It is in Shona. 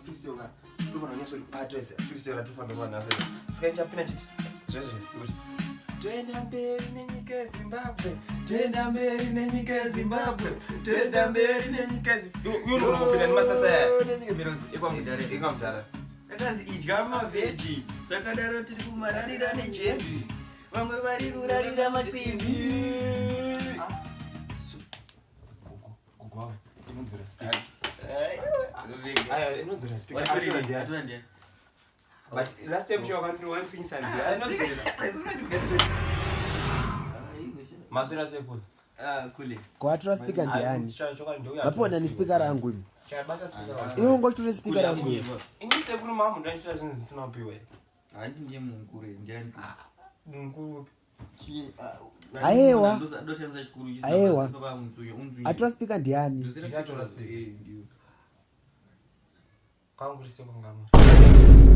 freestyle ka tofanira kunyatsori ese freestyle ratofanira kuva naso. Saka ndichapinda chiti zvezve kuti toenda mberi nenyika yeZimbabwe, toenda mberi nenyika yeZimbabwe, toenda mberi nenyika yeZimbabwe. Iwe unogona kupinda nemasasa aya. Ekwamudhara. Ekwamudhara. Akanzi idya mavheji, sakadaro tiri kumararira nejembi, vamwe vari kurarira matimbi. Gogo, gogo wangu, inonzora speaker. Aya, inonzora speaker. Atora ndiani? But last time she wakandisinyisa nzira. Inonzora. Maswera sekuru. Kule. Kwatora speaker ndiani? Mapiwa nani speaker rangu imi? Chabata speaker wangu. Iwe ungotore speaker rangu imi. Ini sekuru mamu ndandichita zvinhu zvisina kupiwa here? Handi ndiye mukuru, ndiani? Mukuru. Aiwa. Ndoshandisa chikuru. Aiwa. Atora speaker ndiani? Ndichatora speaker. Kangu rise kwangamuri.